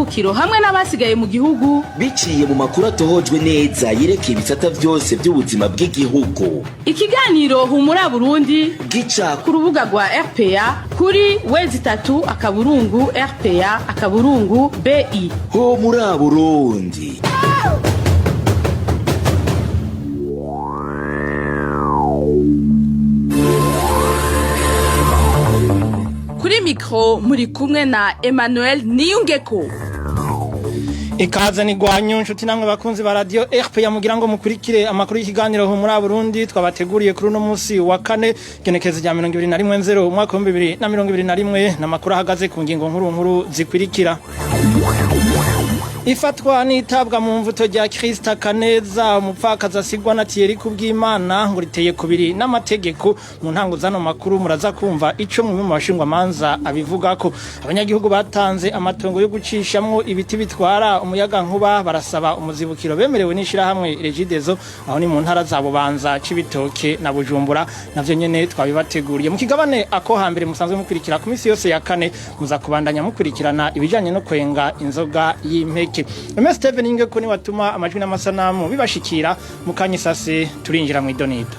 y'amavukiro hamwe n'abasigaye mu gihugu. Biciye mu makuru atohojwe neza yerekeye ibisata vyose vy'ubuzima bw'igihugu. Ikiganiro Humura Burundi gica ku rubuga rwa RPA kuri w3.rpa.bi. Humura Burundi. Kuri mikro muri kumwe na Emmanuel Niyungeko. Ikaze ni gwanyu nshuti namwe bakunzi ba radio RPA mugira ngo mukurikire amakuru y'ikiganiro Humura Burundi twabateguriye kuri uno munsi wa kane, genekezo rya 2010 umwaka wa 2021, n'amakuru ahagaze ku ngingo nkuru nkuru zikurikira: Ifatwa n'itabwa mu mvuto rya Krista Kaneza, umupfakazi asigwa na Thierry Kubwimana, ngo riteye kubiri n'amategeko. Mu ntango zano makuru muraza kumva ico mwe mu bashingwamanza abivugako. Abanyagihugu batanze amatongo yo gucishamwo ibiti bitwara umuyaga nkuba barasaba umuzibukiro bemerewe n'ishirahamwe Regideso, aho ni mu ntara za Bubanza, Cibitoke na Bujumbura. Navyo nyene twabibateguriye mu kigabane ako hambere musanzwe mukurikira ku misi yose ya kane. Muza kubandanya mukurikirana ibijanye no kwenga inzoga y'impeke. Eme Steven Ingeko ni watuma amajwi n'amasanamu bibashikira. Mukanyisase turinjira mu idonito.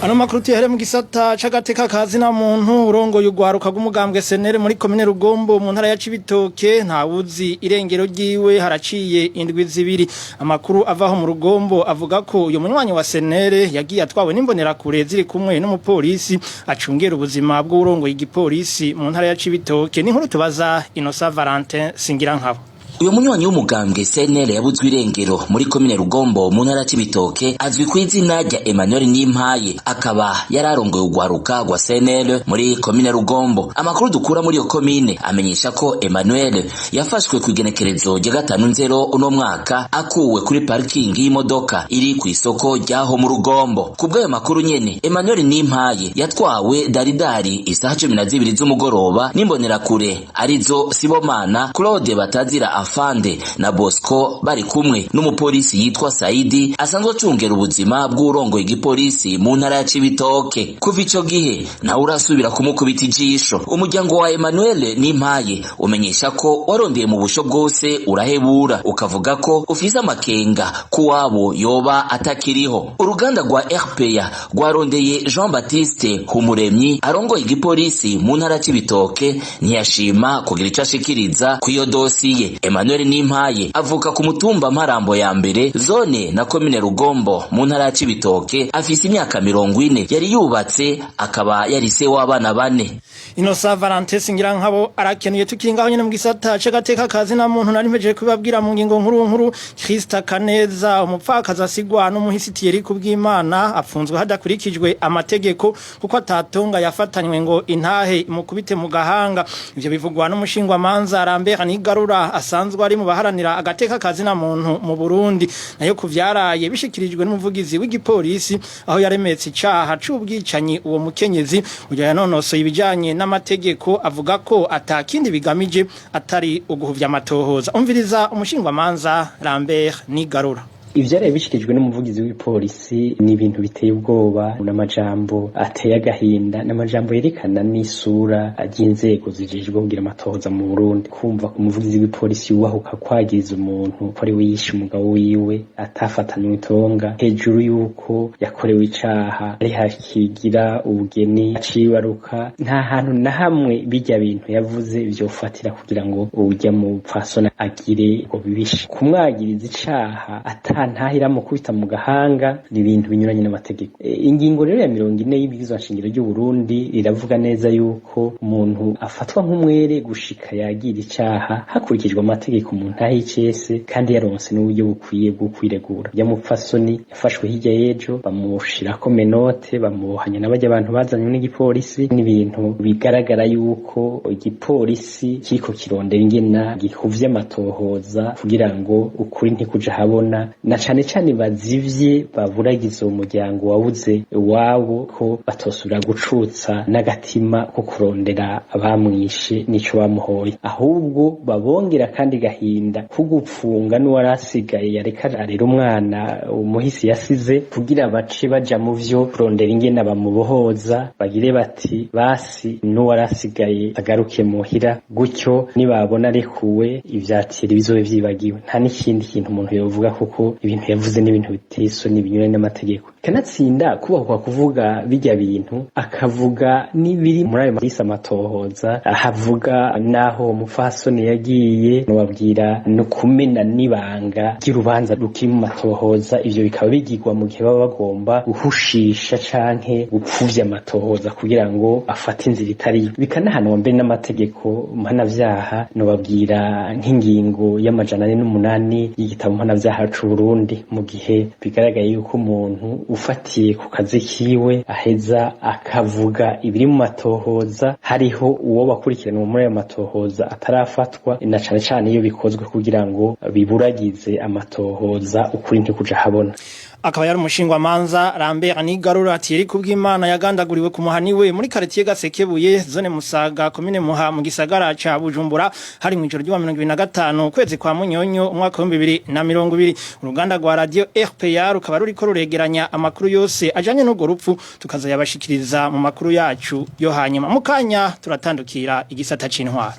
Ano makuru tuyahere mu gisata c'agateka kazina muntu. Urongoye urwaruka rw'umugambwe senere muri komine Rugombo mu ntara ya Cibitoke ntawuzi irengero ryiwe, haraciye indwi 2. Amakuru avaho mu Rugombo avuga ko uyo munywanyi wa senere yagiye atwawe n'imbonerakure ziri kumwe n'umupolisi acungera ubuzima bw'urongoye igipolisi mu ntara ya Cibitoke. Ni inkuru tubaza Innocent Valentin Singirankabo. Uyo munywanyi w'umugambwe CNL yabuzwe irengero muri komine Rugombo mu ntara Cibitoke azwi ku izina rya Emmanuel Nimpaye, akaba yararongoye urwaruka rwa CNL muri komine Rugombo. Amakuru dukura muri iyo komine amenyesha ko Emmanuel yafashwe ku igenekerezo rya 5/0 uno mwaka, akuwe kuri parking y'imodoka iri ku isoko ryaho mu Rugombo. Kubw'ayo makuru nyene, Emmanuel Nimpaye yatwawe daridari isaha 12 z'umugoroba n'imbonerakure arizo Sibomana Claude Batazira Afande na Bosco, bari kumwe n'umupolisi yitwa Saidi asanzwe acungera ubuzima bw'urongoye igipolisi mu ntara ya Cibitoke. Kuva ico gihe nawe urasubira kumukubita ijisho. Umuryango wa Emmanuel Nimpaye umenyesha ko warondeye mu busho bwose urahebura, ukavuga ko ufise amakenga kuwabo yoba atakiriho. Uruganda rwa RPA rwarondeye Jean Baptiste Humuremyi arongoye igipolisi mu ntara ya Cibitoke, ntiyashima kugira ico ashikiriza kw'iyo dosiye. Emmanuel Nimpaye avuka ku mutumba Mparambo ya mbere, zone na komine Rugombo mu ntara ya Cibitoke, afise imyaka 40, yari yubatse akaba yari se w'abana 4. Innocent Valentin Singirankabo arakenuye. Tukiri ngaho nyene mu gisata c'agateka kazi na muntu, nari mpejeje kubabwira mu ngingo nkuru nkuru, Krista Kaneza, umupfakazi asigwa n'umuhisi Thierry Kubwimana, apfunzwe hadakurikijwe amategeko kuko atatonga yafatanywe ngo intahe imukubite mu gahanga. Ivyo bivugwa n'umushingwamanza Lambert Nigarura asanzwe ari mu baharanira agateka kazi na muntu mu Burundi. Nayo kuvyaraye bishikirijwe n'umuvugizi w'igipolisi, aho yaremetse icaha c'ubwicanyi uwo mukenyezi uyo yanonosoye ibijanye n'amategeko, avuga ko atakindi bigamije atari uguhuvya amatohoza. Umviriza umushingwamanza Lambert Nigarura. Ivyaraye bishikirijwe n'umuvugizi w'ipolisi ni ibintu biteye ubwoba, n'amajambo ateye agahinda, n'amajambo yerekana n'isura ry'inzego zijejwe kugira amatohoza mu Burundi. Kumva ku muvugizi w'ipolisi yubahuka kwagiriza umuntu ko ari we yishe umugabo wiwe atafatanywe itonga, hejuru y'uko yakorewe icaha ari hakigira ubugeni acibaruka, nta hantu na hamwe bijya bintu yavuze vyofatira kugira ngo ujya mu pfasona agire ngo bibishe. Kumwagiriza icaha ata ntahira mukubita mu gahanga ni ibintu binyuranye n'amategeko. Ingingo rero ya 40 y'ibwirizwa nshingiro ry'u Burundi riravuga neza yuko umuntu afatwa nk'umwere gushika yagira icaha hakurikijwe amategeko mu ntahe y'icese, kandi yaronse n'uburyo bukwiye bwo kwiregura. Ya mupfasoni yafashwe hirya y'ejo, bamushirako menote, bamubohanya n'abarya abantu bazanywe n'igipolisi. N'ibintu bigaragara yuko igipolisi kiriko kirondera ingena gihuvye amatohoza kugira ngo ukuri ntikuja habona, na Na cane cane bazivye baburagiza uwo muryango wabuze iwabo ko batosubira gucutsa n'agatima ko kurondera abamwishe n'ico bamuhoye, ahubwo babongera kandi gahinda ko gupfunga n'uwarasigaye yareka arera umwana umuhisi yasize, kugira bace baja mu vyo kurondera ingene bamubohoza, bagire bati basi n'uwarasigaye agaruke muhira. Gutyo nibabona arekuwe ivyatira bizobe vyibagiwe. Nta n'ikindi kintu umuntu yovuga, kuko ibintu yavuze n'ibintu biteye isoni binyuranye n'amategeko. Kanatsinda kubahwa kuvuga bijya bintu, akavuga n'ibiri muri ayo marisa amatohoza, ahavuga naho umupfasoni yagiye, nobabwira no kumena n'ibanga ry'urubanza rukiri mu matohoza. Ivyo bikaba bigirwa mu gihe baba bagomba guhushisha canke gupfuvya amatohoza kugira ngo afate inzira itariyo, bikanahanwa mbere n'amategeko mpanavyaha. Nobabwira nk'ingingo y'408 y'igitabo mpanavyaha c'Uburundi, mu gihe bigaragaye yuko umuntu ufatiye ku kazi kiwe aheza akavuga ibiri mu matohoza, hariho uwo bakurikiranwa muri ayo matohoza atarafatwa, na cane cane iyo bikozwe kugira ngo biburagize amatohoza, ukuri ntikuja habona. Akaba yari umushingwamanza Lambert Nigarura. Thierry Kubwimana yagandaguriwe ku muhani we muri quartier Gasekebuye, zone Musaga, commune Muha, mu gisagara ca Bujumbura, hari mw'ijoro rya 2025 kwezi kwa Munyonyo umwaka wa 2020. Uruganda rwa radio RPA rukaba ruriko ruregeranya amakuru yose ajanye n'urwo rupfu, tukazayabashikiriza mu makuru yacu yo hanyuma. Mukanya turatandukira igisata c'intwaro.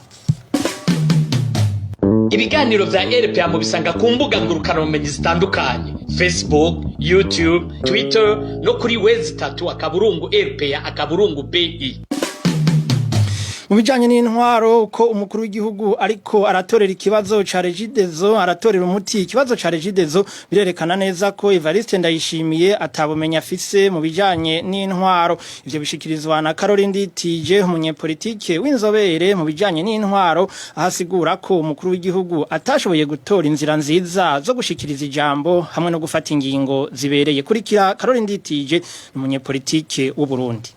Ibiganiro vya RPA mubisanga ku mbuga ngurukanabumenyi zitandukanye: Facebook, YouTube, Twitter no kuri w3.rpa.bi. Mu bijanye n'intwaro, ko umukuru w'igihugu ariko aratorera ikibazo ca Regideso, aratorera umuti ikibazo ca Regideso, birerekana neza ko Evariste Ndayishimiye atabumenya afise mu bijanye n'intwaro. Ivyo bishikirizwa na Caroline Nditije, umunyepolitike w'inzobere mu bijanye n'intwaro, ahasigura ko umukuru w'igihugu atashoboye gutora inzira nziza zo gushikiriza ijambo hamwe no gufata ingingo zibereye. Kurikira Caroline Nditije, umunyepolitike w'u Burundi.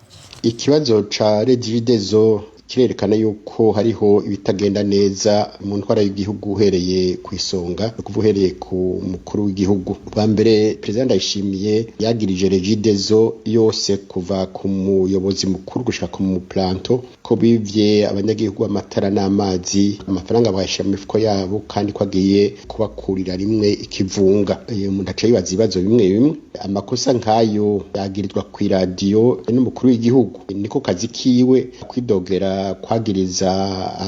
Ikibazo ca Regideso kirerekana yuko hariho ibitagenda neza mu ntwara y'igihugu, uhereye ku isonga, no kuvuga uhereye ku mukuru w'igihugu. Bwa mbere, Perezida Ndayishimiye yagirije Regideso yose, kuva ku muyobozi mukuru gushika ku muplanto, ko bivye abanyagihugu amatara n'amazi, amafaranga bayashira mu mifuko yabo, kandi ko agiye kubakurira rimwe ikivunga. Umuntu aca yibaza ibibazo bimwe bimwe. Amakosa nk'ayo yagirizwa kw'iradiyo n'umukuru w'igihugu? Niko kazi kiwe kwidogera, kwagiriza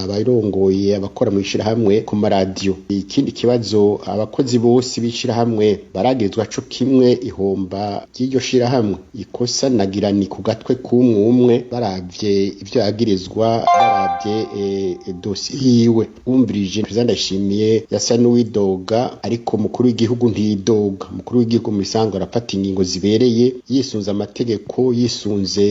abarongoye abakora mu ishirahamwe ku maradiyo? Ikindi kibazo, abakozi bose b'ishirahamwe baragirizwa co kimwe ihomba ry'iryo shirahamwe? Ikosa nagira ni ku gatwe k'umwe umwe, baravye ivyo yagirizwa, baravye dosiye yiwe. Wumvirije Perezida Ndayishimiye, yasa n'uwidoga, ariko umukuru w'igihugu ntiyidoga. Umukuru w'igihugu mu bisanzwe arafata ingingo zibereye yisunze amategeko, yisunze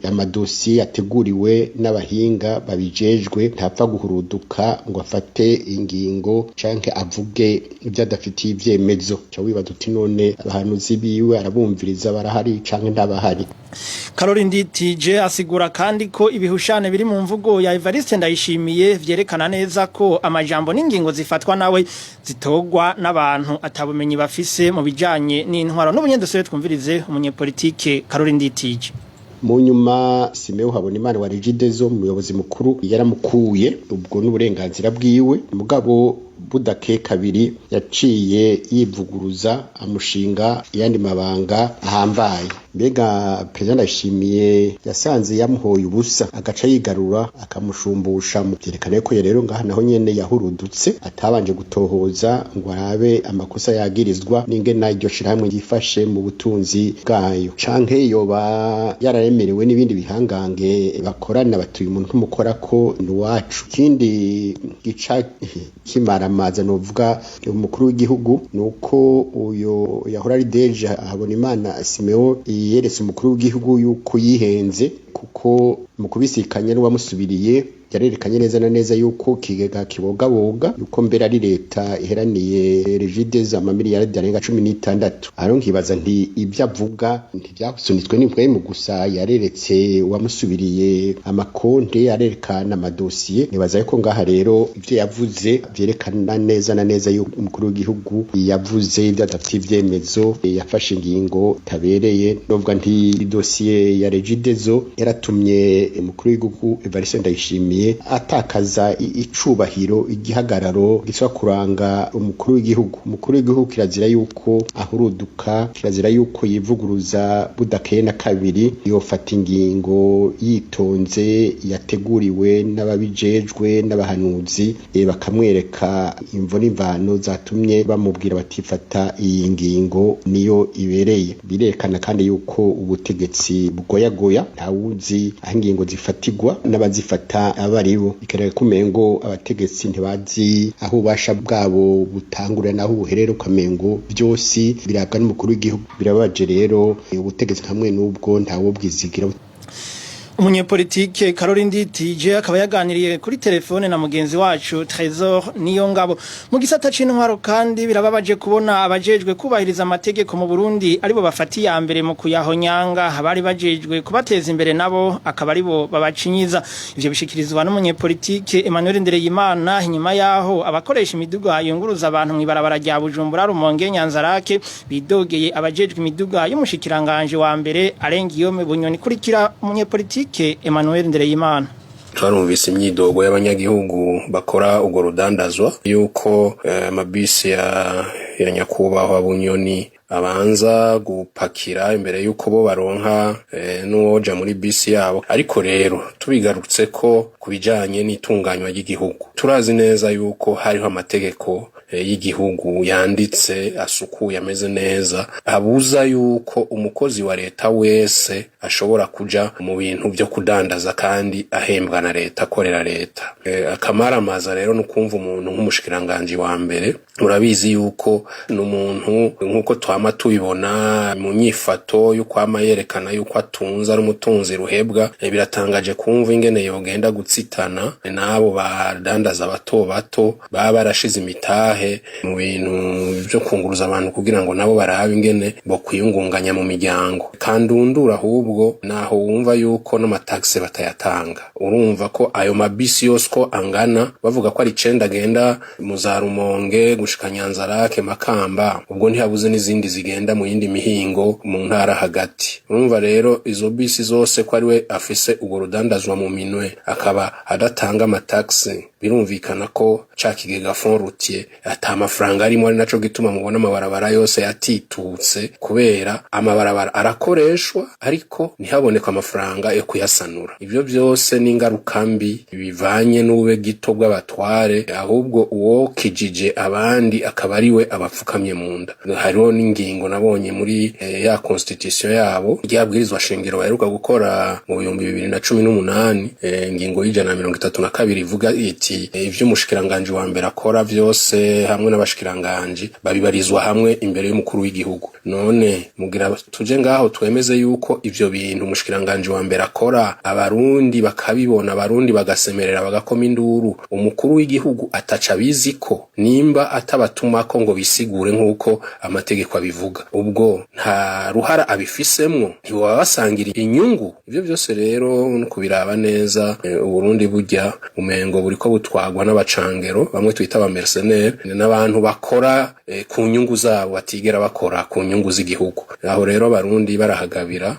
amadosiye yateguriwe n'abahinga babijejwe. Ntapfa guhuruduka ngo afate ingingo canke avuge ibyo adafitiye ivyemezo. Ca wibaza uti: none abahanuzi biwe arabumviriza, barahari canke ntabahari? Caroline Nditije asigura kandi ko ibihushane biri mu mvugo ya Evariste Ndayishimiye vyerekana neza ko amajambo n'ingingo zifatwa nawe zitogwa n'abantu atabumenyi bafise mu bijanye n'intwaro. N'ubunyendosere, twumvirize umunyepolitike Caroline Nditije. Mu nyuma, Simeo Habonimana wa Regideso, umuyobozi mukuru, yaramukuye. Ubwo n'uburenganzira bwiwe, mugabo budake kabiri yaciye yivuguruza, amushinga yandi mabanga ahambaye. Mbega Perezida Ndayishimiye yasanze yamuhoye ubusa, agaca yigarura akamushumbusha? Mu byerekana ko rero ngaha naho nyene yahurudutse, atabanje gutohoza ngo arabe amakosa yagirizwa n'ingene iryo shirahamwe yifashe mu butunzi bwayo, canke yoba yararemerewe n'ibindi bihangange bakorana, batuye umuntu ntumukora ko ni uwacu. Ikindi gica kimaramaza novuga umukuru w'igihugu ni uko uyo yahora ari DG, Habonimana Simeo, yeretse umukuru w'igihugu yuko yihenze, kuko mu kubisikanya n'uwamusubiriye. Yarerekanye neza na neza yuko kigega kibogaboga, yuko mbere ari leta iheraniye Regideso amamiliyaridi arenga 16. Aho nkibaza nti ibyo avuga ntibyasunitswe n'impwemu gusa, yareretse uwamusubiriye amakonte, arerekana amadosiye. Nibaza yuko ngaha rero ibyo yavuze vyerekana neza na neza yuko umukuru w'igihugu yavuze ibyo adafite ivyemezo, yafashe ingingo tabereye. Novuga nti idosiye ya Regideso yaratumye umukuru w'igihugu Evariste Ndayishimiye atakaza icubahiro, igihagararo gisaba kuranga umukuru w'igihugu. Umukuru w'igihugu kirazira yuko ahuruduka, kirazira yuko yivuguruza budakeye na kabiri, yofata ingingo yitonze yateguriwe n'ababijejwe n'abahanuzi, bakamwereka imvo n'imvano zatumye bamubwira batifata iyi ngingo niyo ibereye. Birerekana kandi yuko ubutegetsi bugoyagoya, ntawuzi aho ingingo zifatirwa n'abazifata abaribo. Bigaragara ko umengo abategetsi ntibazi aho ububasha bwabo butangurira n'aho buherera, ukamengo byose birabwa n'umukuru w'igihugu. Birababaje rero, ubutegetsi hamwe n'ubwo ntawubwizigira. Umunyepolitike Caroline Nditije akaba yaganiriye kuri telefone na mugenzi wacu Trésor Niyongabo. Mu gisata c'intwaro kandi, birababaje kubona abajejwe kubahiriza amategeko mu Burundi aribo bafatiye ya mbere mu kuyahonyanga, abari bajejwe kubateza imbere nabo akaba aribo babacinyiza. Ivyo bishikirizwa n'umunyepolitike Emmanuel Ndereyimana inyuma yaho abakoresha imiduga yunguruza abantu mw'ibarabara rya Bujumbura Rumonge Nyanzarake bidogeye abajejwe imiduga y'umushikiranganje wa mbere Alain Guillaume Bunyoni. Kurikira umunyepolitike Emmanuel Ndereyimana. Twarumvise imyidogo y'abanyagihugu bakora urwo rudandazwa yuko amabisi ya nyakubahwa Bunyoni abanza gupakira imbere yuko bo baronka n'uwoja muri bisi yabo. Ariko rero tubigarutse ko ku bijanye n'itunganywa ry'igihugu, turazi neza yuko hariho amategeko y'igihugu yanditse, asukuye, ameze neza, abuza yuko umukozi wa leta wese ashobora kuja mu bintu vyo kudandaza kandi ahembwa na leta, akorera leta. Akamaramaza rero nukumva umuntu nk'umushikiranganji wa mbere, urabizi yuko ni umuntu nk'uko twama tubibona mu nyifato y'ukwama yerekana yuko atunze, ari umutunzi ruhebwa. Biratangaje kumva ingene yogenda gutsitana n'abo badandaza bato bato baba barashize imitahe mu bintu vyo kunguruza abantu kugira ngo nabo barabe ingene bo kwiyungunganya mu miryango. Kandundura ahubwo naho wumva yuko n'amataxe batayatanga. Urumva ko ayo mabisi yose ko angana, bavuga ko ari 9 agenda mu za Rumonge gushika Nyanzarake, Makamba, ubwo ntihabuze n'izindi zigenda mu yindi mihingo mu ntara hagati. Urumva rero izo bisi zose ko ari we afise urwo rudandazwa mu minwe, akaba adatanga amataxe, birumvikana ko ca kigega fonds routier ata mafaranga arimo. Ari naco gituma mubona amabarabara yose yatitutse, kubera amabarabara arakoreshwa ariko ntihaboneke amafaranga yo kuyasanura. Ivyo byose ni ingaruka mbi bivanye n'ube gito bw'abatware, ahubwo uwo kijije abandi akaba ari we abapfukamye mu nda. Hariho n'ingingo nabonye muri ya constitution yabo, ryabwirizwa shingiro baheruka gukora mu 2018, ingingo y'132 ivuga iti ivyo umushikiranganji wa mbere akora vyose hamwe n'abashikiranganji babibarizwa hamwe imbere y'umukuru w'igihugu. None mugira tuje ngaho twemeze yuko ivyo bintu umushikiranganji wa mbere akora, abarundi bakabibona, abarundi bagasemerera, bagakoma induru, umukuru w'igihugu ataca abizi ko nimba atabatumako ngo bisigure nk'uko amategeko abivuga, ubwo nta ruhara abifisemwo, ntibaba basangira inyungu? Ivyo byose rero no kubiraba neza, Uburundi burya umengo buriko butwagwa n'abacangero bamwe twita aba mercenaires, n'abantu bakora ku nyungu zabo, batigera bakora ku nyungu z'igihugu. Aho rero abarundi barahagabira.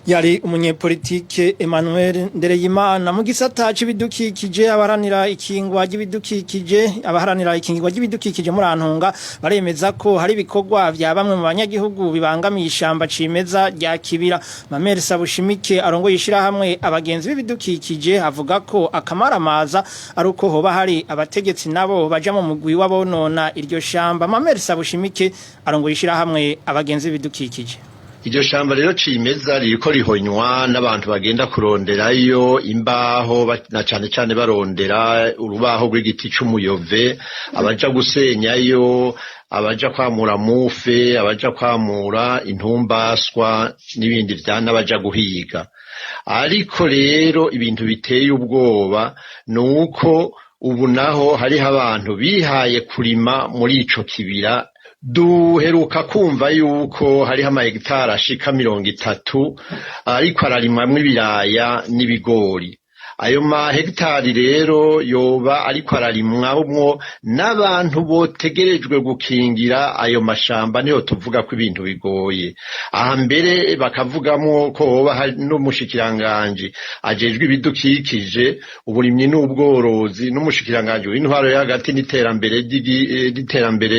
Yari umunyepolitike Emmanuel Ndereyimana. Mu gisata c'ibidukikije, abaharanira ikingwa ry'ibidukikije, abaharanira ikingwa ry'ibidukikije muri Antunga baremeza ko hari ibikorwa vya bamwe mu banyagihugu bibangamiye ishamba cimeza rya Kibira. Mamere Sabushimike arongoye ishirahamwe Abagenzi b'Ibidukikije avuga ko akamaramaza ari uko hoba hari abategetsi nabo baja mu mugwi w'abonona iryo shamba. Mamere Sabushimike arongoye ishirahamwe Abagenzi b'Ibidukikije. Iryo shamba rero cimeza ririko rihonywa n'abantu bagenda kuronderayo imbaho, na cane cane barondera urubaho rw'igiti c'umuyove, abaja gusenyayo, abaja kwamura mufe, abaja kwamura intumbaswa n'ibindi vya n'abaja guhiga. Ariko rero ibintu biteye ubwoba ni uko ubu naho hariho abantu bihaye kurima muri ico kibira. Duheruka kumva yuko hariho amahegitari ashika 30 ariko ararimwamwo ibiraya n'ibigori. Ayo mahegitari rero yoba ariko ararimwamwo n'abantu botegerejwe gukingira ayo mashamba, niho tuvuga ko ibintu bigoye. Aha mbere bakavugamwo ko hoba hari n'umushikiranganji ajejwe ibidukikije, uburimyi n'ubworozi, n'umushikiranganji w'intwaro yo hagati n'iterambere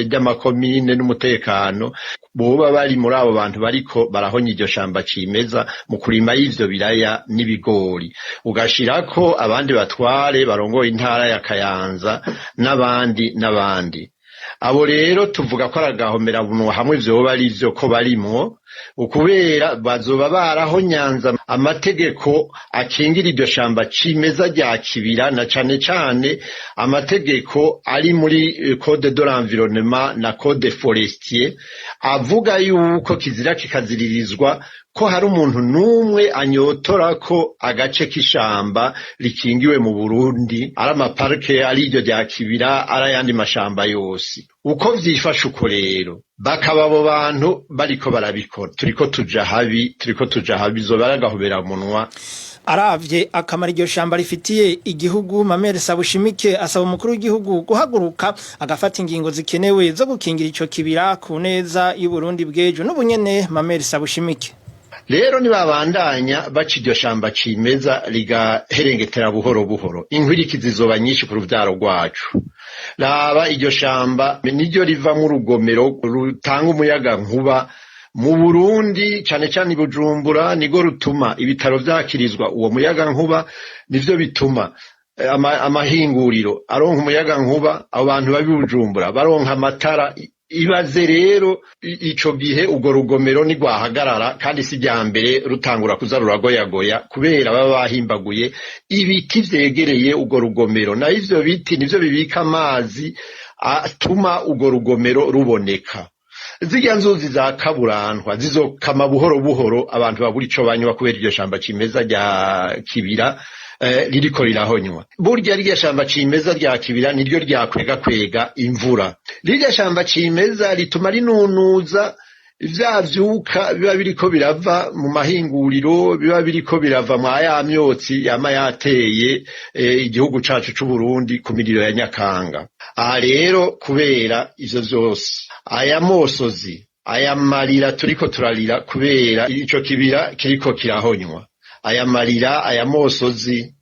ry'amakomine n'umutekano, boba bari muri abo bantu bariko barahonya iryo shamba cimeza mu kurima y'ivyo biraya n'ibigori, ugashirako abandi batware barongoye intara ya Kayanza n'abandi n'abandi. Abo rero tuvuga ko aragahomera bunwa hamwe vyoba ari vyo ko barimwo, ukubera bazoba barahonyanza amategeko akingira iryo shamba cimeza rya Kibira, na cane cane amategeko ari muri code de l'environnement na code forestier, avuga yuko kizira kikaziririzwa ko hari umuntu n'umwe anyotora ko agace k'ishamba rikingiwe mu Burundi, ari amaparike, ari iryo rya Kibira, ari ayandi mashamba yose. Uko vyifashe uko rero bakaba abo bantu bariko barabikora, turiko tuja habi, turiko tuja habi, zoba aragahobera munwa. Aravye akamaro iryo shamba rifitiye igihugu, Mamere Sabushimike asaba umukuru w'igihugu guhaguruka agafata ingingo zikenewe zo gukingira ico kibira ku neza y'Uburundi bw'ejo n'ubunyene. Mamere Sabushimike. Rero nibabandanya baca iryo shamba cimeza rigaherengetera buhoro buhoro, inkwirikizi zizoba nyinshi ku ruvyaro rwacu. Raba, iryo shamba niryo rivamwo urugomero rutanga umuyaga nkuba mu Burundi, cane cane i Bujumbura, nirwo rutuma ibitaro vyakirizwa uwo muyaga nkuba, nivyo bituma amahinguriro aronka umuyaga nkuba, abo bantu babi Bujumbura baronka amatara. Ibaze rero ico gihe urwo rugomero nigwahagarara, kandi si rya mbere rutangura kuza ruragoyagoya, kubera baba bahimbaguye ibiti vyegereye urwo rugomero, naho ivyo biti nivyo bibika amazi atuma urwo rugomero ruboneka. Zirya nzuzi za kaburantwa zizokama buhoro buhoro, abantu babura ico banywa kubera iryo shamba cimeza rya Kibira ririko rirahonywa. Burya rirya shamba cimeza rya Kibira niryo ryakwega kwega imvura. Rirya shamba cimeza rituma rinunuza vya vyuka biba biriko birava mu mahinguriro, biba biriko birava mwa ya myotsi yama yateye igihugu cacu c'Uburundi ku miriro ya Nyakanga. Aha rero kubera ivyo vyose, aya mosozi, aya marira turiko turarira kubera ico kibira kiriko kirahonywa, aya marira, aya mosozi,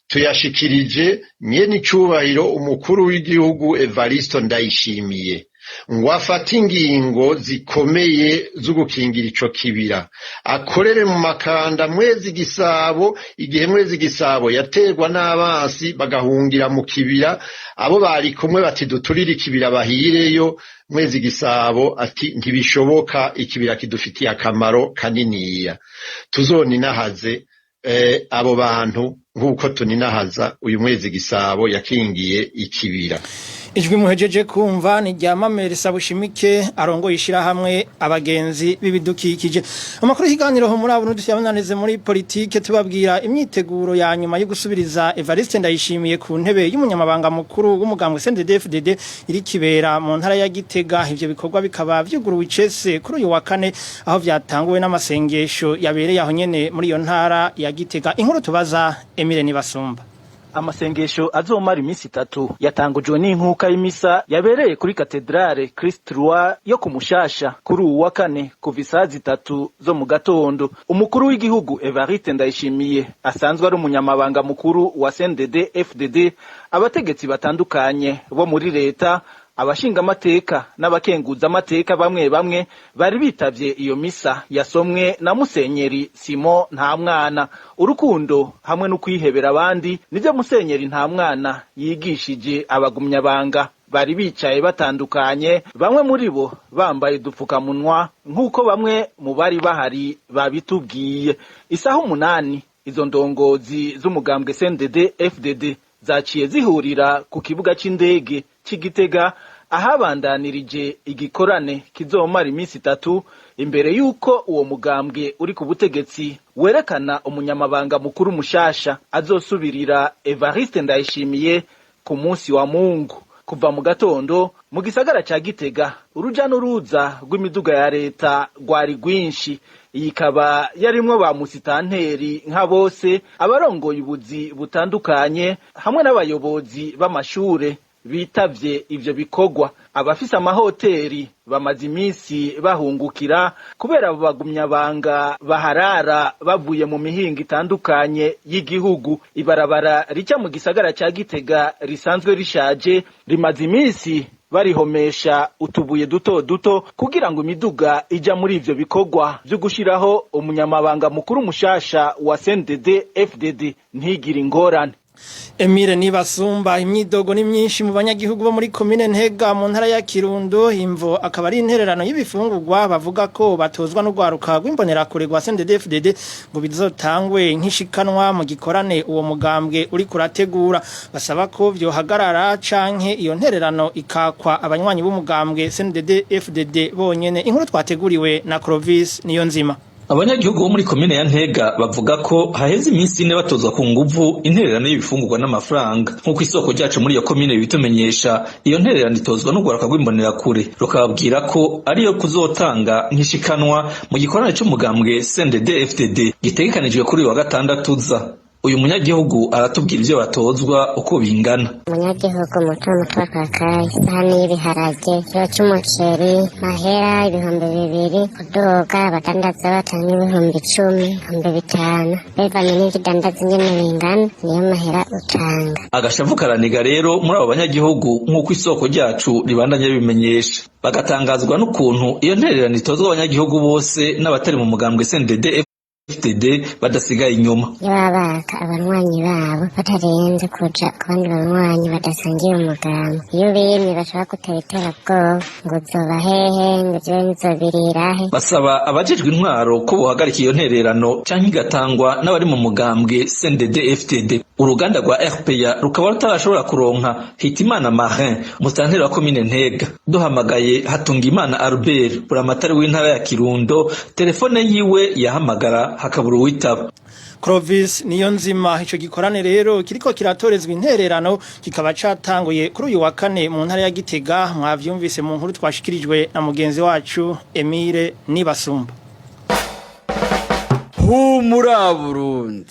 tuyashikirije nyene icubahiro umukuru w'igihugu Evaristo Ndayishimiye, ngo afate ingingo zikomeye zo gukingira ico kibira, akorere mu makanda Mwezi Gisabo. Igihe Mwezi Gisabo yaterwa n'abansi bagahungira mu kibira, abo bari kumwe bati: "Duturire ikibira bahireyo." Mwezi Gisabo ati: "Ntibishoboka, ikibira kidufitiye akamaro kaniniya." Tuzoninahaze abo bantu nk'uko tuninahaza uyu Mwezi Gisabo yakingiye ikibira. Ijwi muhejeje kumva ni rya Mamere Sabushimike arongoye ishirahamwe Abagenzi b'Ibidukikije. Amakuru y'ikiganiro muri abo dusyabananize muri politike, tubabwira imyiteguro ya nyuma yo gusubiriza Evariste Ndayishimiye ku ntebe y'umunyamabanga mukuru w'umugambwe CNDD-FDD iri kibera mu ntara ya Gitega. Ivyo bikorwa bikaba vyuguruwe icese kuri uyu wa kane, aho vyatanguwe n'amasengesho yabereye aho nyene muri iyo ntara ya Gitega. Inkuru tubaza Emile Nibasumba. Amasengesho azomara iminsi 3 yatangujwe n'inkuka y'imisa yabereye kuri katedrale Christ Roi yo ku Mushasha kuri uwu wa kane kuva isaha 3 zo mu gatondo. Umukuru w'igihugu Evariste Ndayishimiye asanzwe ari umunyamabanga mukuru wa CNDD FDD, abategetsi batandukanye bo muri leta, abashingamateka n'abakenguzamateka bamwe bamwe bari bitavye iyo misa yasomwe na Musenyeri Simon Ntamwana. Urukundo hamwe no kwihebera abandi nivyo Musenyeri Ntamwana yigishije abagumyabanga bari bicaye batandukanye, bamwe muri bo bambaye udupfukamunwa nk'uko bamwe mu bari bahari babitubwiye. Isaha 8 izo ndongozi z'umugambwe CNDD FDD zaciye zihurira ku kibuga c'indege c'Igitega, Ahabandanirije igikorane kizomara iminsi 3 imbere y'uko uwo mugambwe uri ku butegetsi werekana umunyamabanga mukuru mushasha azosubirira Evariste Ndayishimiye ku munsi wa Mungu. Kuva mu gatondo mu gisagara ca Gitega, uruja n'uruza rw'imiduga ya leta rwari rwinshi. Iyi ikaba yarimwo ba musitanteri nka bose, abarongoye ubuzi butandukanye hamwe n'abayobozi b'amashure bitavye ivyo bikorwa. Abafise amahoteri bamaze iminsi bahungukira kubera abo bagumyabanga baharara bavuye mu mihingo itandukanye y'igihugu. Ibarabara rica mu gisagara ca Gitega risanzwe rishaje, rimaze iminsi barihomesha utubuye duto duto kugira ngo imiduga ija muri ivyo bikorwa vyo gushiraho umunyamabanga mukuru mushasha wa CNDD FDD ntigire ingorane. Emile Nibasumba, imyidogo ni myinshi mu banyagihugu bo muri komine Ntega mu ntara ya Kirundo. Imvo akaba ari intererano y'ibifungurwa bavuga ko batozwa n'urwaruka rw'imbonerakure rwa CNDD-FDD ngo bizotangwe nk'ishikanwa mu gikorane uwo mugambwe uri kurategura. Basaba ko vyohagarara canke iyo ntererano ikakwa abanywanyi b'umugambwe CNDD-FDD bonyene. Inkuru twateguriwe na Clovis Niyonzima. Abanyagihugu bo muri komine ya Ntega bavuga ko haheze iminsi 4 batozwa ku nguvu intererano y'ibifungurwa n'amafaranga. Nk'uko isoko ryacu muri iyo komine bitumenyesha, iyo ntererano itozwa n'urwaruka rw'imbonerakure, rukababwira ko ariyo kuzotanga nk'ishikanwa mu gikorane c'umugambwe CNDD FDD gitegekanijwe kuri uyu wa gatandatu uza. Uyu munyagihugu aratubwira ivyo batozwa uko bingana. Umunyagihugu muto muto akakaye isahani y'ibiharage, ikiro c'umuceri, mahera 2000 kuduga. Abadandaza batanga 10,000, 5,000, bivanye n'ivyo udandaza ingene bingana, niyo mahera utanga. Agashavu karaniga rero muri abo banyagihugu, nk'uko isoko ryacu ribandanya bimenyesha, bagatangazwa n'ukuntu iyo ntererano itozwa abanyagihugu bose n'abatari mu mugambwe CNDD FDD badasigaye inyuma. Iyo baba baka abanywanyi babo batarenze kuja ku bandi banywanyi badasangiye umugambi, iyo bimye bashobora gutera iterabwoba ngo uzoba hehe, ngo ivyo nzobirirahe. Basaba abajejwe intwaro ko bohagarika iyo ntererano canke igatangwa n'abari mu mugambwe CNDD FDD. Uruganda rwa RPA rukaba rutarashobora kuronka Hitimana Marin, musitanteri wa komine Ntega. Duhamagaye Hatungimana Albert, buramatari w'intara ya Kirundo, telefone yiwe yahamagara hakabura uwitaba. Clovis Niyonzima, ico gikorane rero kiriko kiratorezwa intererano kikaba catanguye kuri uyu wa kane mu ntara ya Gitega. Mwavyumvise mu nkuru twashikirijwe na mugenzi wacu Emile Nibasumba. Humura Burundi!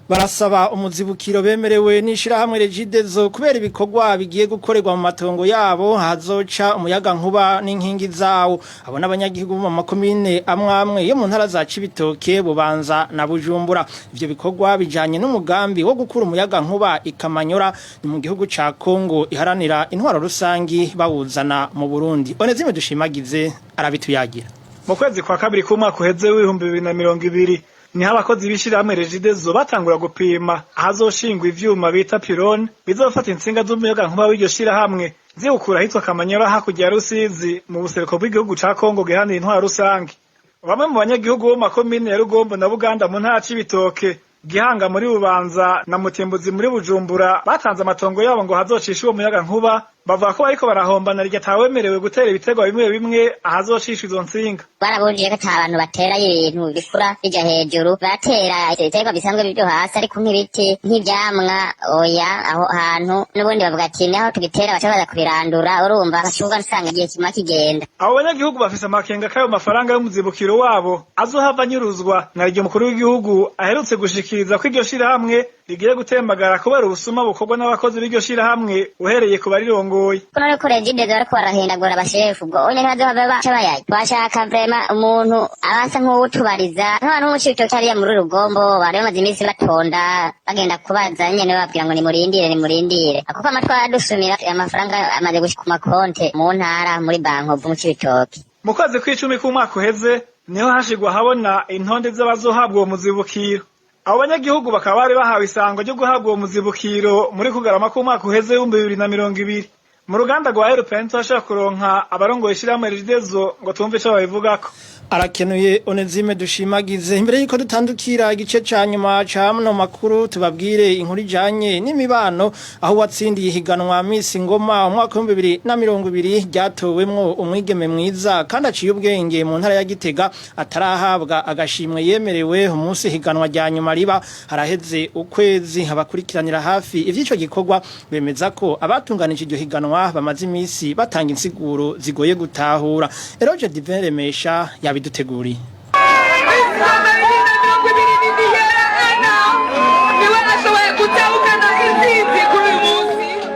Barasaba umuzibukiro bemerewe n'ishirahamwe Regideso kubera ibikorwa bigiye gukorerwa mu matongo yabo hazoca umuyaga nkuba n'inkingi zawo. Abo n'abanyagihugu mu makomine amwamwe yo mu ntara za Cibitoke, Bubanza na Bujumbura. Ivyo bikorwa bijanye n'umugambi wo gukura umuyaga nkuba ikamanyora ni mu gihugu ca Kongo iharanira intwaro rusangi bawuzana mu Burundi. Onezime Dushimagize arabituyagira. Mu kwezi kwa kabiri k'umwaka uheze w'2020 niho abakozi b'ishirahamwe Regideso batangura gupima ahazoshingwa ivyuma bita pylône bizofata intsinga z'umuyagankuba w'iryo shirahamwe ziwukura ahitwa Kamanyora, hakurya ya Rusizi, mu buseruko bw'igihugu ca Kongo giharanira intwaro rusange. Bamwe mu banyagihugu bo mu makomine ya Rugombo na Buganda mu ntara Cibitoke, Gihanga muri Bubanza na Mutimbuzi muri Bujumbura batanze amatongo yabo ngo hazocishe uwo muyagankuba, bavuga ko bariko barahombana rirya atawemerewe gutera ibiterwa bimwe bimwe ahazocishwa izo ntsinga. Barabujije ko ata bantu batera ibintu bikura bija hejuru, baratera ibiterwa bisanzwe bivyo hasi, ariko nk'ibiti, nk'ivyamwa, oya. Aho hantu n'ubundi bavuga ati naho tugitera baca baza kubirandura. Urumva amashurwe usanga igihe kimwe kigenda. Abo banyagihugu bafise amakenga k'ayo mafaranga y'umuzibukiro wabo azohava anyuruzwa, na iryo mukuru w'igihugu aherutse gushikiriza ko iryo shirahamwe rigiye gutembagara kubera ubusuma bukorwa n'abakozi b'iryo shirahamwe uhereye ku barirongoye. Kuno ariko Regideso bariko barahindagura abashefu, ubwo onye ntibazohava baca bayaye. Twashaka vraiment umuntu abasa nk'uwutubariza nk'abantu bo mu Cibitoke hariya muri Rugombo bari bamaze iminsi batonda bagenda kubaza nyene, bababwira ngo nimurindire, nimurindire, kuko amatwi aradusumira amafaranga amaze gushika ku makonte mu ntara muri Bankovu mu Cibitoke. Mu kwezi kw'icumi k'umwaka uheze niho hashigwa habona intonde z'abazohabwa uwo muzibukiro. Abo banyagihugu bakaba bari bahawe isango ryo guhabwa uwo muzibukiro muri kugarama k'umwaka uheze w'2020. Mu ruganda rwa Erupenti bashaka kuronka abarongoye ishirahamwe Regideso ngo tumve ico babivugako. Arakenuye Onezime dushimagize. Imbere yuko dutandukira igice ca nyuma ca muno makuru, tubabwire inkuru ijanye n'imibano, aho watsindiye ihiganwa Miss Ngoma umwaka wa 2020 ryatowemwo umwigeme mwiza kandi aciye ubwenge mu ntara ya Gitega atarahabwa agashimwe yemerewe umunsi higanwa rya nyuma riba haraheze ukwezi. Abakurikiranira hafi ivy'ico gikorwa bemeza ko abatunganije iryo higanwa bamaze imisi batanga insiguro zigoye gutahura. Eroge Divin Remesha yabiduteguriye.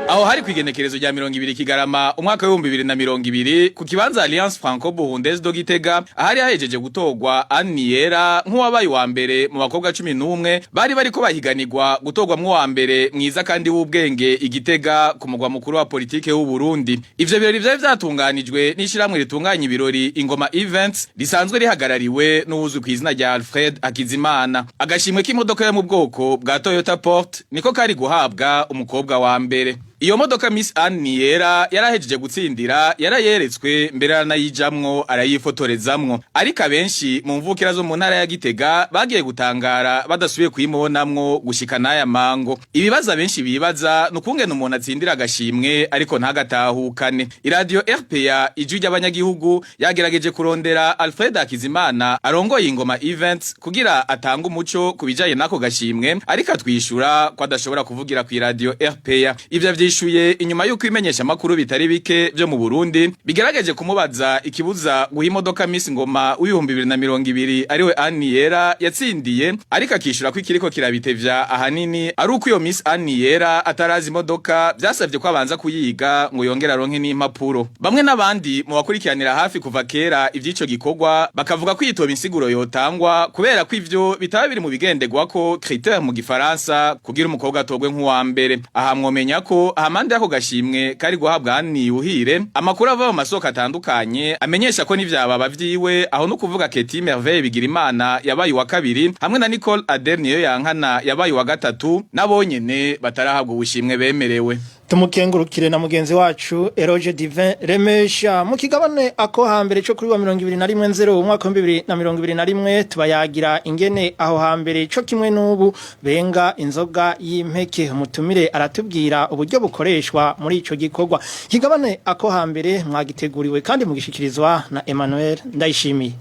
Aho hari kwigenekerezo rya 20 Kigarama umwaka w'ibihumbi 2020 ku kibanza Alliance Franco Burundaise do Gitega, ahari hahejeje gutorwa Anniera nk'uwabaye wa mbere mu bakobwa 11 bari bariko bahiganirwa gutorwa mu wa mbere mwiza kandi w'ubwenge Igitega ku mugwa mukuru wa politike w'u Burundi. Ivyo birori vyari vyatunganijwe n'ishiramwe ritunganya ibirori Ingoma Events risanzwe rihagarariwe n'uwuzwi ku izina rya Alfred Akizimana. Agashimwe k'imodoka yo mu bwoko bwa Toyota Port niko kari guhabwa umukobwa wa mbere. Iyo modoka Miss Anne Niyera yarahejeje gutsindira yarayeretswe mbere aranayijamwo arayifotorezamwo, ariko abenshi mu mvukira zo mu ntara ya Gitega bagiye gutangara badasubiye kuyimubonamwo gushika n'aya mango. Ibibazo abenshi bibaza nukungene umuntu atsindira agashimwe ariko ntagatahukane. Iradio RPA ijwi ry'abanyagihugu yagerageje kurondera Alfred Hakizimana arongoye Ingoma Events kugira atange umuco ku bijanye n'ako gashimwe, ariko atwishura ko adashobora kuvugira ku iradio RPA. Ivyo vyishuye inyuma yuko ibimenyesha makuru bitari bike byo mu Burundi bigerageje kumubaza ikibuza guha imodoka Miss Ngoma w'ibihumbi 2020 ariwe Anniera yatsindiye, ariko akishura ko ikiriko kirabitevya ahanini ari uko iyo Miss Anniera atarazi imodoka, byasabye ko abanza kuyiga ngo yongere aronke n'impapuro. Bamwe n'abandi mu bakurikiranira hafi kuva kera ivy'ico gikorwa bakavuga ko yitoba insiguro yotangwa kubera ko ivyo bitaba biri mu bigenderwa ko critère mu gifaransa kugira umukobwa atogwe nk'uwa mbere. Aha mwomenya ko ahamande yako gashimwe kari guhabwa Anni Uhire, amakuru ava mu masoko atandukanye amenyesha ko n'ivyababa vyiwe, aho no kuvuga Keti Merveille Bigirimana yabaye wa kabiri hamwe na Nicole Ader niyo yankana yabaye wa gatatu, nabonyene batarahabwa ubushimwe bemerewe. Tumukengurukire na mugenzi wacu Eroge Divin Remesha. Mu kigabane ako hambere cyo kuri wa 2010 umwaka wa 2021 tubayagira ingene aho hambere cyo kimwe n'ubu benga inzoga y'impeke. Umutumire aratubwira uburyo bukoreshwa muri ico gikorwa. Kigabane ako hambere mwagiteguriwe kandi mugishikirizwa na Emmanuel Ndayishimiye.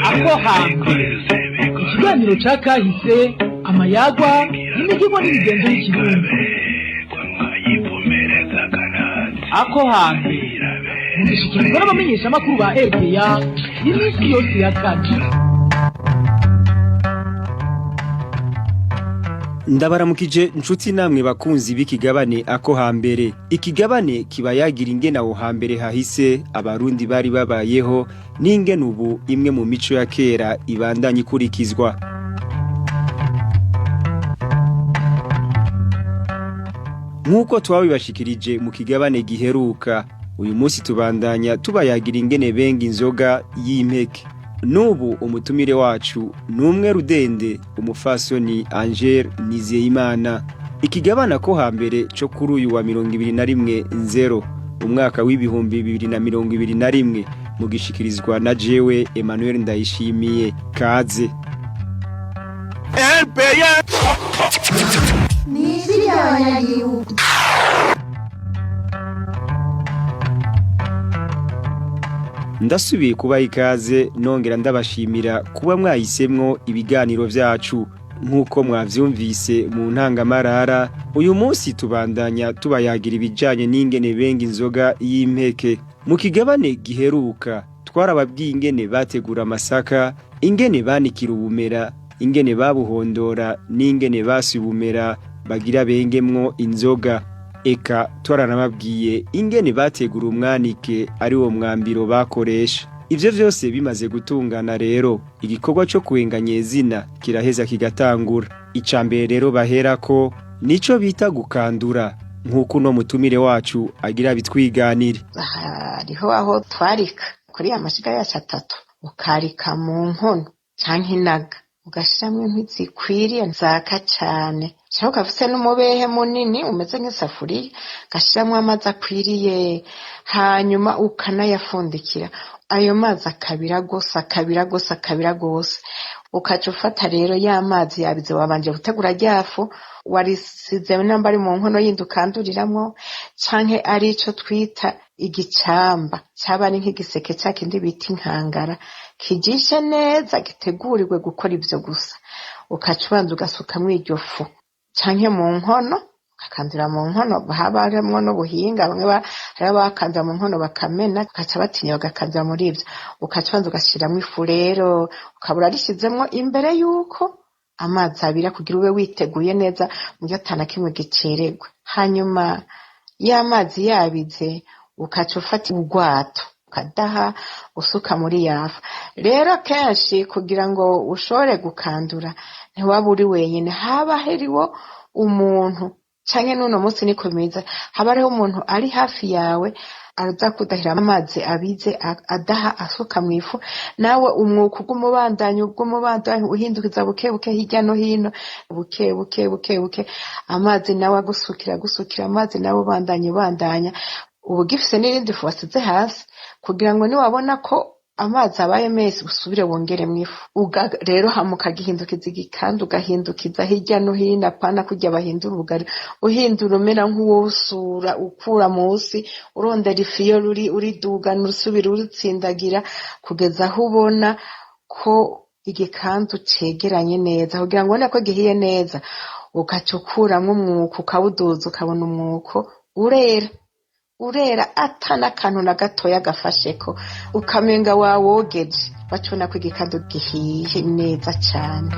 Ako hambere, ikiganiro ca kahise, amayagwa n'imigirwa n'imigenzo y'ikirundi. Ako hambere mugishikirizwa n'abamenyeshamakuru ba RPA iminsi yose ya kane. Ndabaramukije nshuti namwe bakunzi b'ikigabane ako hambere. Ikigabane kiba yagira ingene aho hambere hahise abarundi bari babayeho n'ingene ubu imwe mu mico ya kera ibandanya ikurikizwa. Nk'uko twabibashikirije mu kigabane giheruka, uyu munsi tubandanya tubayagira ingene benga inzoga y'impeke. Nubu umutumire wacu numwe rudende umufasoni Angel Nizeyimana. Ikigabana ko hambere cyo kuri uyu wa 2010 umwaka w'ibihumbi 2021 mugishikirizwa na jewe Emmanuel Ndayishimiye. Kaze. Ndasubiye kubaha ikaze nongera ndabashimira kuba mwahisemwo ibiganiro vyacu. Nk'uko mwavyumvise mu ntangamarara, uyu munsi tubandanya tubayagira ibijanye n'ingene benga inzoga y'impeke. Mu kigabane giheruka twarababwiye ingene bategura amasaka, ingene banikira ubumera, ingene babuhondora n'ingene basi ubumera bagira bengemwo inzoga. Eka twaranababwiye ingene bategura umwanike ari wo mwambiro bakoresha. Ivyo vyose bimaze gutungana rero, igikorwa cyo kuenganya zina kiraheza kigatangura. Icambere rero baherako nico bita gukandura, nkuko no mutumire wacu agira bitwiganire. Hariho aho twarika kuri ya mashiga yacu atatu, ukarika mu nkono canke inaga, Ugashiramwo inkwi zikwiriye zaka cane, canke ukaba n'umubehe munini umeze nk'isafuriya, ugashiramwo amazi akwiriye, hanyuma ukanayafundikira. Ayo mazi akabira gose, akabira gose, akabira gose. Ukaca ufata rero ya mazi yabize, wabanje gutegura rya fu, warisize namba ari mu nkono yindi ukanduriramwo, canke ari ico twita igicamba, caba ari nk'igiseke ca kindi bita inkangara, kijishe neza, gitegurirwe gukora ivyo gusa. Ukaca ubanza ugasukamwo iryo fu, canke mu nkono ukakandura mu nkono. Haba harimwo n'ubuhinga, bamwe hariho abakandura mu nkono bakamena, bagaca batinya bagakandura muri ivyo. Ukaca ubanza ugashiramwo ifu rero, ukaba urarishizemwo imbere yuko amazi abira, kugira ube witeguye neza muryo ata na kimwe gicererwa. Hanyuma y'amazi yabize, ukaca ufata urwato, ukadaha usuka muri yafu. Rero kenshi kugira ngo ushobore gukandura ntiwaba uri wenyine, haba hariho umuntu, canke n'uno munsi niko bimeze, haba hariho umuntu ari hafi yawe aza kudahira amazi abize, adaha asuka mw'ifu, nawe umwuka uguma ubandanya, uguma ubandanya, uhindukiza buke buke hirya no hino, buke buke buke buke, amazi nawe agusukira, agusukira amazi, nawe ubandanya, ubandanya, uba ugifise n'irindi fu wasize hasi, kugira ngo niwabona ko amazi abaye menshi usubire wongeremwo ifu. Rero hama ukagihindukiza igikanda, ugahindukiza hirya no hino, apana kurya bahindura ubugari, uhindura umera nk'uwusura, ukura munsi urondera ifu iyo ruri, uridugana, urusubira urutsindagira, kugeza aho ubona ko igikandu cegeranye neza. Kugira ngo ubone ko gihiye neza, ugaca ukuramwo umwuko, ukawuduza, ukabona umwuko urera, urera ata n'akantu na gatoya gafasheko, ukamenga wawogeje, bacubona ko igikando gihiye neza cane.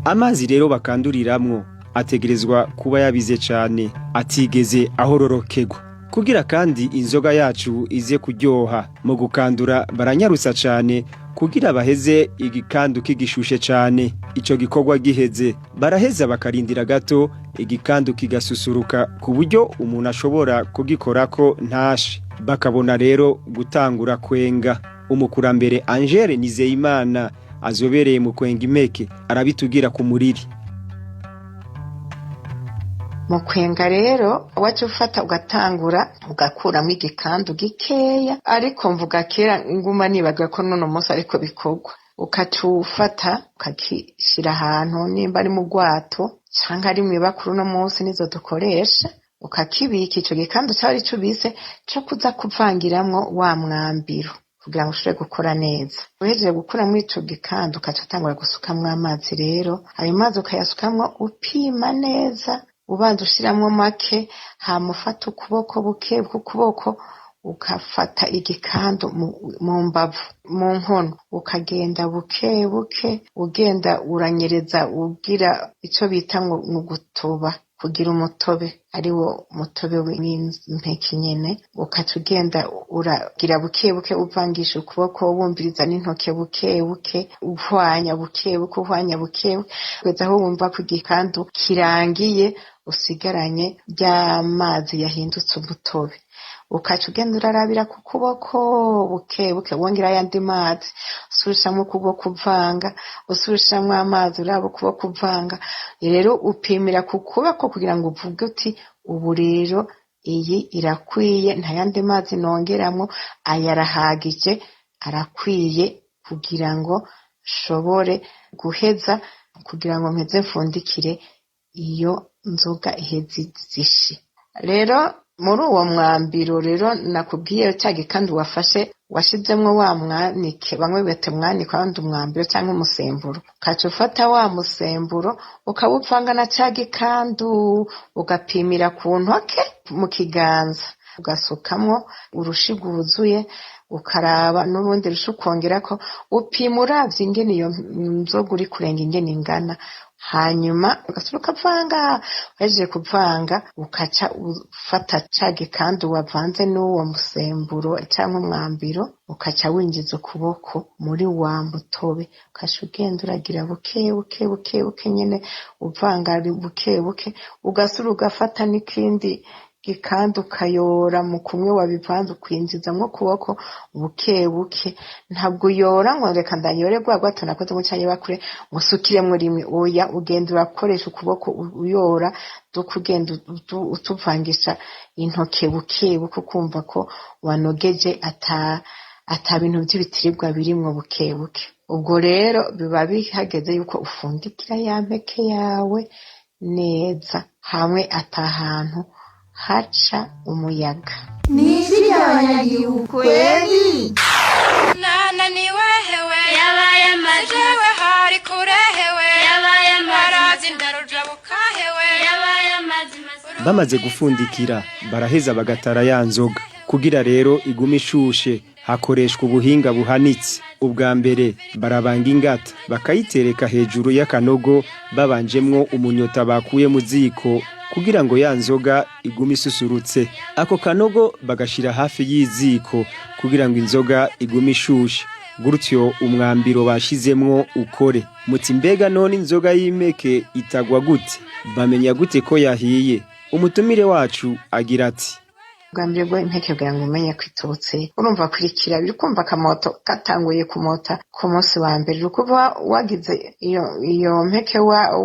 Amazi rero bakanduriramwo ategerezwa kuba yabize cane, atigeze ahororokerwa, kugira kandi inzoga yacu ize kuryoha. Mu gukandura baranyarutsa cane kugira baheze igikandu kigishushe cane. Ico gikorwa giheze, baraheza bakarindira gato igikandu kigasusuruka ku buryo umuntu ashobora kugikorako ntashe, bakabona rero gutangura kwenga. Umukurambere Angele Nizeyimana azobereye mu kwenga impeke arabitugira ku muriri. Mu kwenga rero, waca ufata ugatangura ugakuramo igikandu gikeya, ariko mvuga kera nguma nibagiwe ko n'uno munsi ariko bikorwa. Ukaca ufata ukakishira ahantu, nimba ari mu rwato canke ari mw'ibakuru, uno munsi nizo dukoresha, ukakibika ico gikandu caba arico ubise co kuza kuvangiramwo wa mwambiro kugira ngo ushobore gukora neza. Uhejeje gukuramwo ico gikandu, ukaca utangura gusukamwo amazi. Rero ayo mazi ukayasukamwo upima neza, ubanza ushiramwo make, hama ufata ukuboko buke ukuboko, ugafata igikandu mu mbavu, mu nkono, ukagenda buke buke, ugenda uranyereza, ugira ico bita ngo ni ugutoba, kugira umutobe, ari wo mutobe w'impeke nyene. Ukaca ugenda uragira buke buke, uvangisha ukuboko, wumviriza n'intoke, buke buke, uhwanya buke buke, uhwanya buke buke, kugeza aho wumva ko igikandu kirangiye, usigaranye rya mazi yahindutse umutobe. Ukaca ugenda urarabira ku kuboko buke buke, wongera ayandi mazi, usubiramwo ukuboko uvanga, usubiramwo amazi, uraba ukuboko uvanga. Rero upimira ku kuboko kugira ngo uvuge uti ubu rero iyi irakwiye, nta yandi mazi nongeramwo, aya arahagije, arakwiye kugira ngo nshobore guheza, kugira ngo mpeze mfundikire iyo nzoga iheze izishe. Rero muri uwo mwambiro rero nakubwiye, cya gikandu wafashe washizemwo wa mwanike, bamwe bita mwanike, abandi umwambiro cyangwa umusemburo, ukaca ufata wa musemburo ukawuvanga na cya gikandu, ugapimira ku ntoke mu kiganza, ugasukamwo urushi rwuzuye. Ukaraba n'urundi rusha ukongerako. Upima uravye ingene iyo nzoga uri kurenga ingene ingana. Hanyuma ugasubira ukavanga. Uhejeje kuvanga, ukaca ufata ca gikandu wavanze n'uwo musemburo canke umwambiro, ukaca winjiza ukuboko muri wa mutobe, ukaca ugenda uragira buke buke buke buke nyene, uvanga buke buke. Ugasubira ugafata n'ikindi gikanda, ukayora mu kumwe wabivanze, ukwinjizamwo ukuboko buke buke. Ntabwo uyora ngo reka ndayore rwa rwato nakoze mu canke bakure ngo usukiremwo rimwe. Oya, ugenda urakoresha ukuboko uyora duka, ugenda utuvangisha intoke buke buke, ukumva ko wanogeje ata bintu vy'ibitiribwa birimwo, buke buke. Ubwo rero biba bihageze yuko ufundikira ya mpeke yawe neza, hamwe ata hantu haca umuyaga. Ni ijwi ry'abanyagihugu kweli. Nananiwe hewe, yabaye amazi jewe, hari kure hewe, yabaye amazi ndarujabuka hewe, yabaye amazi. Bamaze gufundikira, baraheza bagatara ya nzoga. Kugira rero igume ishushe, hakoreshwa ubuhinga buhanitse. Ubwa mbere barabanga ingata, bakayitereka hejuru y'akanogo babanjemwo umunyota bakuye mu ziko, kugira ngo ya nzoga igume isusurutse. Ako kanogo bagashira hafi y'iziko kugira ngo inzoga igume ishushe, gutyo umwambiro bashizemwo ukore. Muti mbega none inzoga y'impeke itagwa gute? Bamenya gute ko yahiye? Umutumire wacu agira ati: Bwa mbere bwo impeke, kugira ngo umenye ko itotse, urumva kurikira biri kumva akamoto gatanguye kumota ku munsi wa mbere. Uri kuba wagize iyo mpeke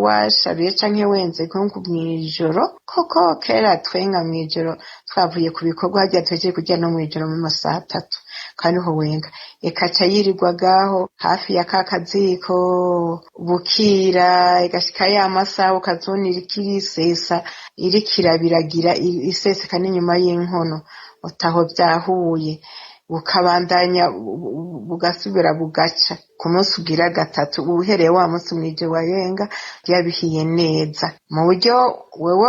washabiye canke wenze nko mw'ijoro. Koko kera twenga mw'ijoro, twavuye ku bikorwa harya tuhejeje kurya, no mw'ijoro mu masaha 3, kandi niho wenga. Ikaca yirirwagaho hafi ya ka kaziko, bukira, igashika ya masaha ukazona iriko irisesa, iriko irabiragira, iseseka n'inyuma y'inkono, utaho vyahuye. Bukabandanya bugasubira bugaca ku munsi ugira gatatu. Uhereye wa munsi mw'ijoro wayenga, yabihiye neza mu buryo wewe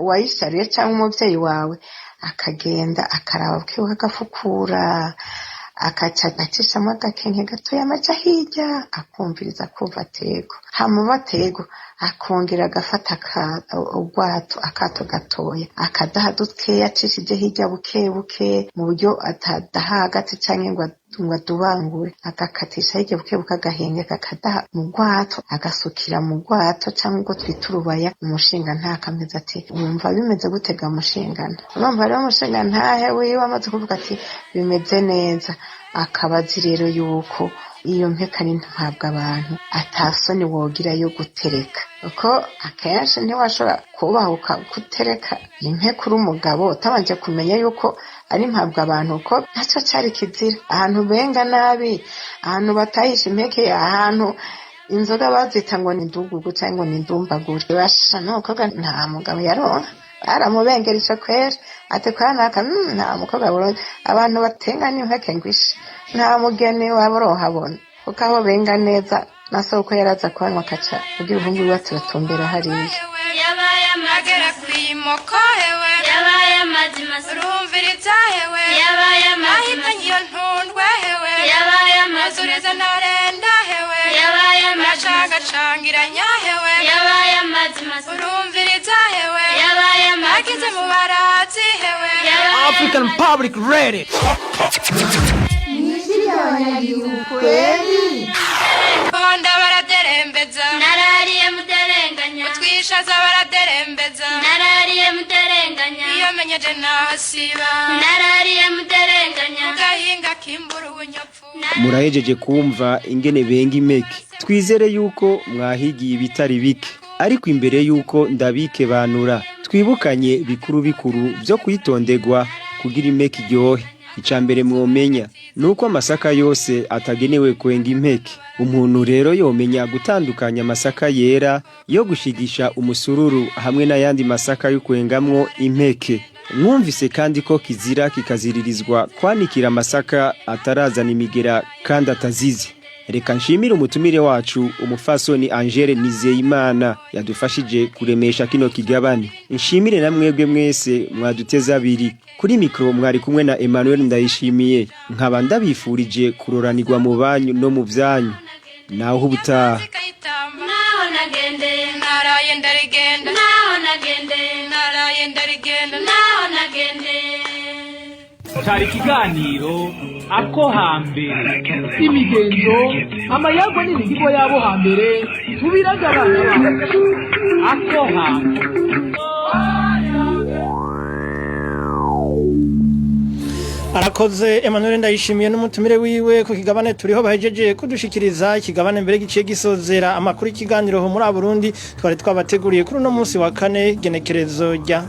wayishariye cyangwa umuvyeyi wawe akagenda akaraba bukebuke, agafukura, akaca agacishamo agakenke gatoya amaja hirya, akumviriza, akumva atego. Hama batego, akongera agafata ubwato, akato gatoya, akadaha dukeya acishije hirya buke buke, mu buryo atadaha hagati canke ngo adubangure. Agakatisha hirya buke buke, agahengeka, akadaha mu bwato, agasukira mu bwato cyangwa ubwo twita urubaya. Umushinga ntakameze ati: "Wumva bimeze gutega mushingana?" Urumva rero umushinga ntahe wiwe amaze kuvuga ati bimeze neza, akaba azi rero yuko iyo mpeka ni ntabwo abantu atasoni wogira yo gutereka, kuko akenshi ntiwashobora kubahuka gutereka impeka uri umugabo utabanje kumenya yuko ari mpabwa abantu, ko nacyo cari kizira. Ahantu benga nabi, ahantu batahisha impeke, ahantu inzoga bazita ngo ni ndugugu cyangwa ngo ni ndumbagure, basha n'umukobwa nta mugabo yaronka, baramubengera ico kwera ati kwanaka nta mukobwa buronka. Abantu batenga n'impeke ngwishi, nta mugeni waburohabona, kuko aho benga neza na soko yaraza kuhanywa, akaca ubwira umuhungu wiwe ati uratumbera hariya. Yabaye amagera kwimoko hewe, yabaye amazima, urumviriza hewe, yabaye amazima, ahitanye iyo ntundwe hewe, yabaye amazuriza ntarenda hewe, yabaye amacangacangiranya hewe, yabaye amazima, urumviriza hewe, yabaye amagize mu barazi hewe. African Public Radio. Ni ijwi ry'abanyagihugu kweli. Bonda baraderembeza, narariye muderenganya, utwishaza baraderembeza, narariye muderenganya, iyo menyeje nasiba, narariye muderenganya, gahinga kimbura ubunyopfu. Murahejeje kumva ingene benga impeke. Twizere yuko mwahigiye ibitari bike, ariko imbere yuko ndabike banura, twibukanye bikuru bikuru byo kwitondegwa kugira impeke iryohe. Icya mbere mwomenya ni uko amasaka yose atagenewe kwenga impeke. Umuntu rero yomenya gutandukanya amasaka yera yo gushigisha umusururu hamwe n'ayandi masaka yo kwengamwo impeke. Mwumvise kandi ko kizira kikaziririzwa kwanikira amasaka atarazana imigera kandi atazize. Reka nshimire umutumire wacu, umufasoni Angele Nizeyimana, yadufashije kuremesha kino kigabane. Nshimire na mwebwe mwese mwaduteze abiri. Kuri mikro mwari kumwe na Emmanuel Ndayishimiye, nkaba ndabifurije kuroranirwa mu banyu no mu vyanyu. Naho ubutaha. Naho nagendeye, naraye ndarigenda. Naho nagendeye, naraye ndarigenda. Naho nagendeye. Cyari ikiganiro Ako Hambere, imigenzo, amayagwa n'imihigo y'abo hambere tubiraga abana bacu. Ako Hambere. Arakoze Emmanuel Ndayishimiye n'umutumire wiwe ku kigabane Turiho bahejeje kudushikiriza. Ikigabane mbere giciye gisozera amakuru y'ikiganiro ho muri Burundi twari twabateguriye kuri uno munsi wa kane, genekerezo rya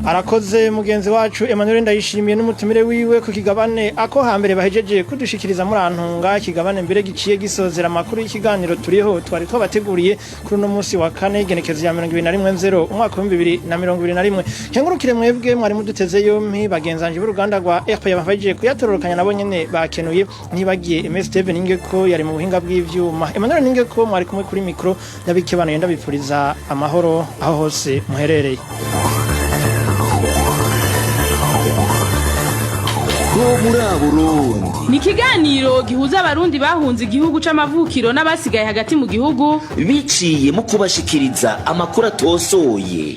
Arakoze mugenzi wacu Emmanuel Ndayishimiye n'umutumire wiwe ku kigabane Ako Hambere bahejeje kudushikiriza. Muri antunga, ikigabane mbere giciye gisozera amakuru y'ikiganiro Turiho twari twabateguriye kuri uno munsi wa kane, genekerezo ya 21 nzero umwaka wa 2021. Nkengurukire mwebwe mwari muduteze yompi, bagenzanje b'uruganda rwa RP yabafashije kuyatororokanya, nabo nyene bakenuye, ntibagiye MS Steven Ningeko yari mu buhinga bw'ivyuma. Emmanuel Ningeko mwari kumwe kuri micro, ndabikebanuye, ndabipfuriza amahoro aho hose muherereye. Ho muri Burundi Ni ikiganiro gihuza Abarundi bahunze igihugu c'amavukiro n'abasigaye hagati mu gihugu biciye mu kubashikiriza amakuru atosoye.